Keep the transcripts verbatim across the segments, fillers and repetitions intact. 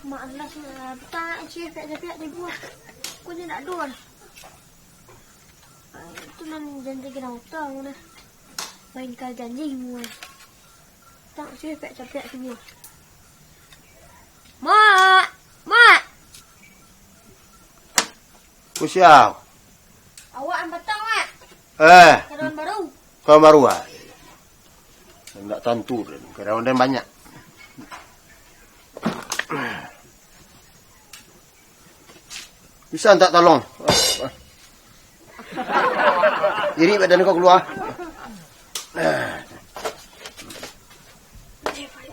Malas lah, petang nak ciek piak-piak di buah. Kok nyo nak dua. Tu nan janji kena utang dah. Main kal janji semua. Tak sih, pek capek tu. Mak! Mak! Kusiau. Awak an patang, Mak. Eh. Karyawan baru. Karyawan baru, ah. Ndak tantu, karyawan den banyak. Bisa mintak tolong? Irik badan kau kalua.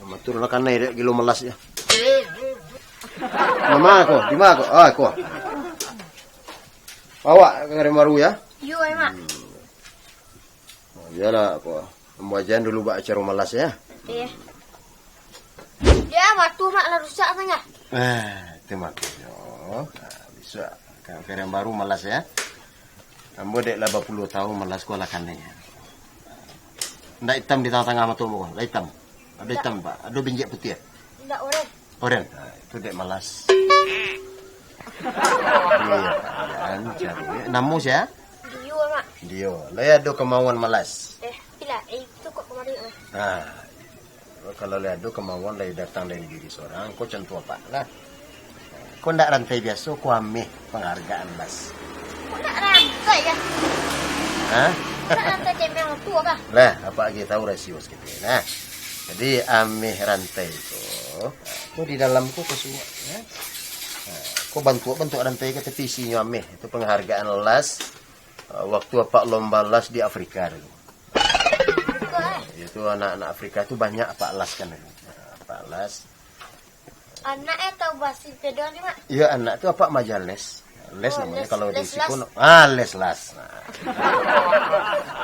Matur lah kanai dek gilo malas ya. Mama ko, di ma ko? Ah, ko. Awak karyawan baru ya? Iyo, Mak. Hmm. Oh, iyolah, ko. Ambo ajakan dulu bak caro malas ya. Oke. Dia matu, Mak, lah rusak tangah. Ah, itu makonyo. Ah, bisa. Ka-, karyawan baru malas ya. Ambo dek lah bapuluah taun malas ko lah kanai. Ndak itam di tangah-tangah mato ambo ko? Ndak itam. Ado itam, Pak? Ado binjek putiah? Ndak, oren. Oren. Ah, itu dek malas. Iyo, Pak, jan cari. Namo sia? Dio, Mak. Dio. Lai ado kamauan malas? Eh, pila, eh, itu kok kamari, Mak. Ah, kalau lai ado kamauan lai datang dari diri sorang, ko contoh apak lah. Ko ndak rantai biaso, ko ameh panghargaan las. Ko ndak rantai kah? Hah? Ndak rantai cemeng tu kah? Lah, apak agiah tahu rasio saketek. Nah, jadi ameh rantai ko, ko di dalam ko kasuak, ya. Nah, ko bantuak-bantuak rantai ko, tapi isinyo ameh. Itu panghargaan las, eh, waktu apak lomba las di Afrika dulu. Itu anak-anak Afrika tu banyak apak las kan. Nah, apak las. Anak eh tahu basi pedo ni, Mak? Iyo, anak tu apak maaja les. Les oh, namonyo les, kalau di les siko las. No-, ah, les las. Nah.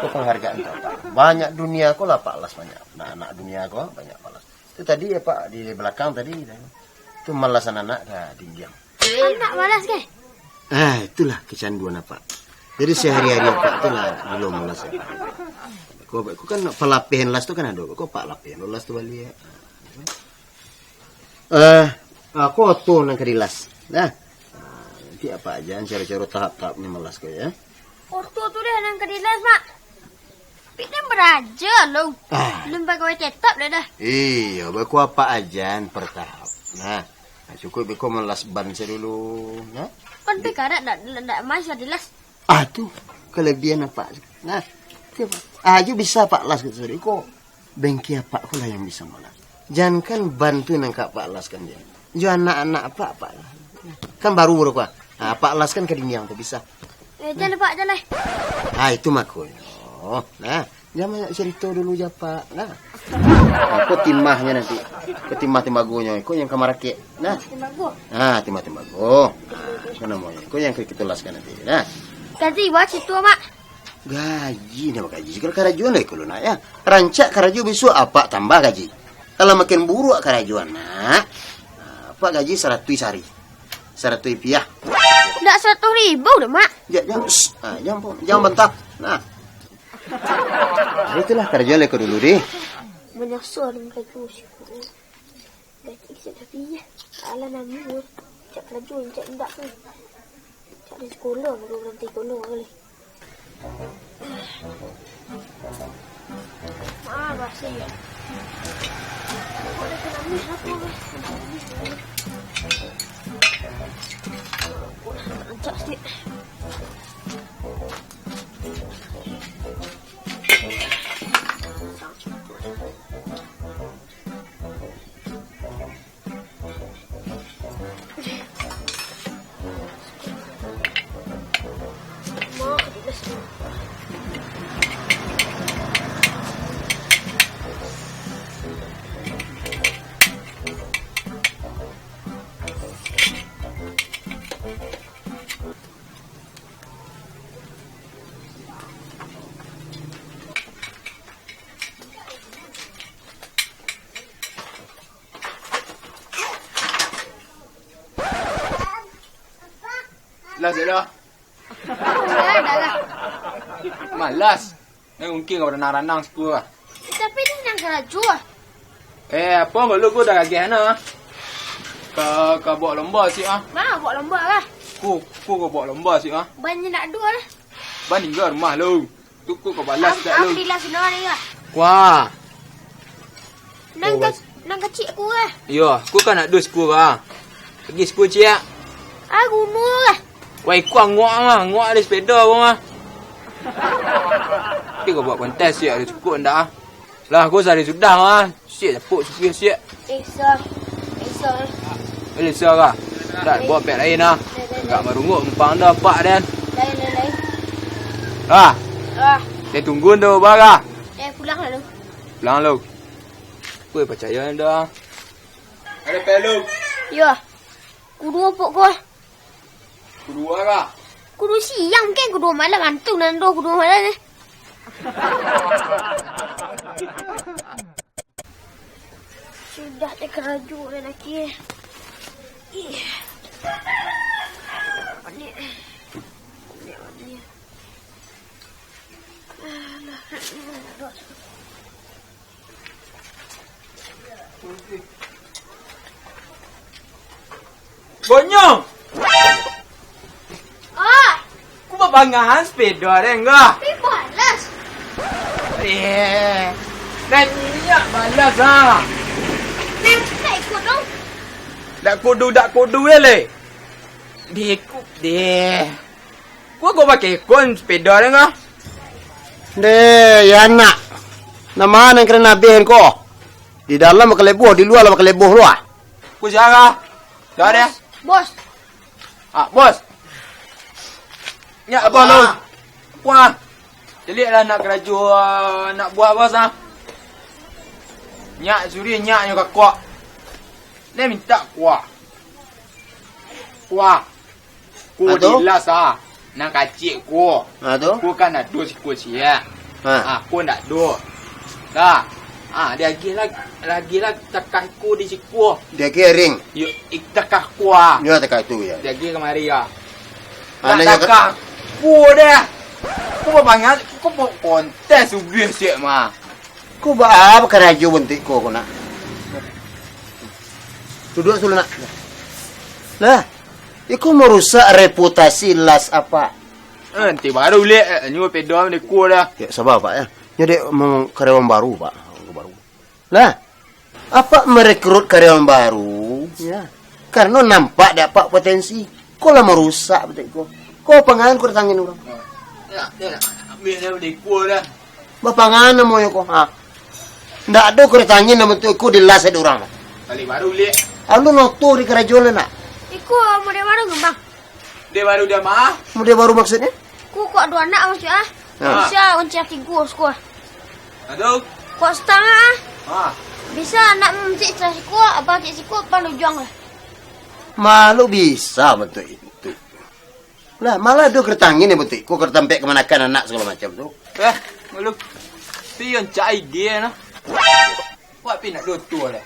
Itu panghargaan tu apak. Banyak dunia ko lah apak las banyak. Nah, anak dunia ko banyak apak las. Tu tadi apak di balakang tadi. Tu malasan anak ka dinding. Anak malas ke? Ah, itulah kecanduan apak. Jadi sehari-hari apak tu lah gilo malas. Ko, ko kan palapihan las tu kan ado. Ko apak lapihan las tu baliak. Eh, ah, ko oto nan ka dilas. Nah. Ah, nanti apak ajakan caro-caro tahap-tahapnyo malas ko ya. Oto tu deh nan ka dilas, Mak. Tapi den baraja lo. Ah. Belum pagawai tetap deh dah. Iyo, beko apak ajakan partahap. Nah, nah, cukuik beko malas ban sajo dulu, nah. Kan pi karat dak, dak, dak malas lah dilas. Ah, tu kelebihan apak. Nah, tu apak. Ah, jo bisa apak las gitu tadi ko. Bengke apak ko lah yang bisa malas. Jangankan ban tu nan ka apak laskan dia. Jo anak-anak apak, apak lah. Kan baru, baru ko. Ah, apak laskan ka dindiang tu bisa. Eh, jan, Pak, jan, eh. Ah, itu makonyo. Nah, jan banyak carito dulu jo apak. Nah. Ah, ko timahnyo nanti. Ko timah timbagonyo. Ko yang ka marakek. Nah. Timbago. Ah, timah timbago. Ah, ko namonyo. Ko yang ka kito laskan nanti. Nah. Gaji wak situ, Mak. Gaji, ndak bagaji. Kalau karajoan lai ko lu nak, ya. Rancak karajo bisuak, apak tambah gaji. Kalau makin buruak karajoan, nak, apak gaji saratuih sahari. Saratuih piah. Ndak saratuih ribu doh, Mak. Ja-, jan, shh. Ah, jan, jan bantah. Nah. Jadi itulah karajoan lai ko dulu, deh. Manyasar dengan karajo. Gaji sudah piah. Alah, namo. Cak karajo, cak indak tu. Cak di sekolah, baru nanti sekolah boleh. Ah, basi. Kok dah kena mis aku, eh. Rancak sikit. Lah, dah, dah. Malas. Ni mungkin kau ranang-ranang situ lah. Eh, tapi ni nan karajo ah. Eh, apo balu ko dah gagah nah. Ah, ka bawa lomba sik ah. Ma, bawa lomba lah. Ko, ko ka bawa lomba sik ah. Ban nyo nak duo lah. Ban tingga rumah lo. Tu ko ka balas dak lo. Alhamdulillah, sino ni lah. Kuah. Nan Oh, ka-, bas- nan kacik ko lah. Iyo, ko kan nak duo siko ka. Lagi siko ciek. Ah, guno lah. Wah, iko angok ah, angok ado sepeda ko mah. Tapi ko buat kontes siak ado cukup ndak ah. Lah, ko sari sudah ah. Siak japuk supir siak. Eh, sa. Eh, sa. Eh, sa ka. Dak, bawa pek lain ah. Agak marunguak mumpang dah pak den. Lain, lain, lain. Ah. Ah. Saya tunggu tu, bah ka. Eh, pulang lalu. Pulang lalu. Ko pacaya dah. Ada pek lu. Yo. Kudu opok ko. Kudu ka? Kudu siang, bukan kudu malam. Antu nan doh kudu malam ni. Sudah deh karajo lelaki. Ih. Balik. Balik, balik. Alah. Gonyong! Ah! Ku babangahan sepeda deh, enggak? Tapi balas. Eh, dah nyak balas, ha. Neng, tak ikut dong. Dak kudu, dak kudu, ya, le. Deh, ku, deh. Ko, ko pakai kon sepeda den kah? Deh, ya nak. Nama nan kena abih ko? Di dalam bakalebuh, di lua lah bakalebuh lu ah. Ko sia kah? Dah deh. Bos. Ah, bos. Nyak apa lu? Kuah. Caliak lah nak karajo, nak buah bos ah. Nyak suri nyak nyo kakok. Dia minta kuah. Kuah. Ko dilas ah. Nan kacik ko. Ha, tu? Ko kan ado siko ciek. Ha. Ah, ko ndak ado. Dah. Ah, diagiah lah, diagiah lah takah ko di siko. Diagiah ring. Yo, ik-, takah ko ah. Yo, takah tu, ya. Diagiah kamari ah. Ah, nak takah ko dah. Ko babangat, ko bawa kontes ubiah siak mah. Ko ba-, apa karajo buntuik ko, ko nak? Duduak dulu, nak. Lah, iko marusak reputasi las apa? Eh, nanti baru liek, eh, nyo pedom di ko dah. Ya, sabar, Pak, ya. Nyo dek memang karyawan baru, Pak. Baru. Lah, Apak merekrut karyawan baru, ya. Karano nampak dek Apak potensi. Ko lah marusak betul ko. Ko pangan ko datangin urang. Ya, ya, ambil dah beli kuah dah. Bapangan namonyo ko, ha. Ndak ado ko datangin namo tu ko dilas dek urang. Balik baru liek. Alun oto di karajo lah nak. Iko model baru ngembang. Dia baru dia mah. Model baru maksudnyo? Ku kok ado anak maksud ah. Ha. Bisa kunci tigo siko. Aduh. Kok setengah ah. Ha. Bisa anak mencik siko, abang cik siko, pan ujung lah. Malu bisa bentuk itu. Lah, malah ado keretangin yang bentuk ko, keretampek kemanakan anak segala macam tu. Eh, malu. Pion cak idea nah. Buat pi nak doto lah.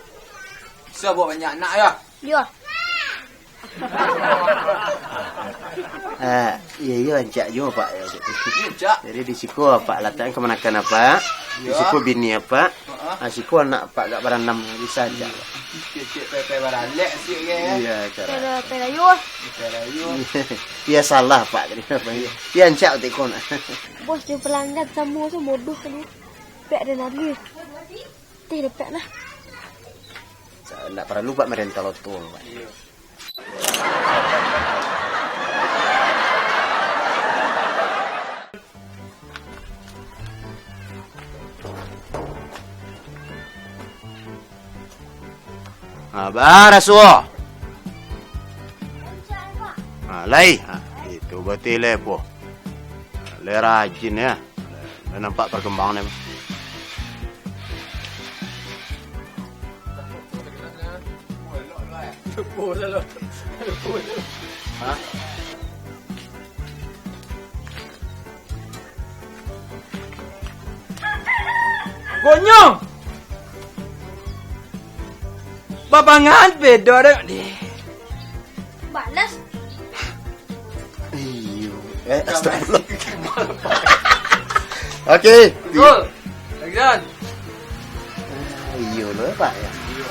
Bisa buat banyak anak ya. Yo. Ah, iyo, iyo, ancak juo, Pak, yo. Ancak. Jadi, di siko Apak latakkan kamanakan Apak, di Yo. siko bini Apak, Heeh. ah, siko anak Apak agak baranam, bisa ancak. Cek-cek pepe baralek sikit ke, ya? Iya, cara. Pera-, perayu. Perayu. Iya, salah, Pak, tadi apa ya? Iya, ancak, tiko nak. Bos, dia pelanggan sama tu bodoh tu. Pek ada lagi. Teh dapek lah. Sa-, ndak paralu, Pak, merentah loto, Pak. Iyo. Ha, baraso. Ha, lai. Ha, itu berarti lepo. Lai rajin, ya. Lah nampak perkembangan, emang. Hah? Gonyong! Babangan beda dek. Balas. Iyo. Eh, astagfirullah. Oke. Betul. Lagi, Dan. Ah, iyo lo, Pak, ya. Iyo.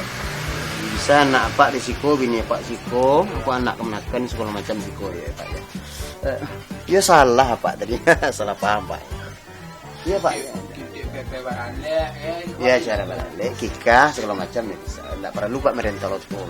Sanak apak di siko, bini apak siko, apak anak kamanakan, sagalo macam siko, yo, Pak, yo. Eh, yo, salah apak tadi. Salah paham, Pak. Iyo, Pak. Iyo, cara baralek, kikah, sagalo macam, yo, bisa. Ndak paralu, Pak, marentah loto.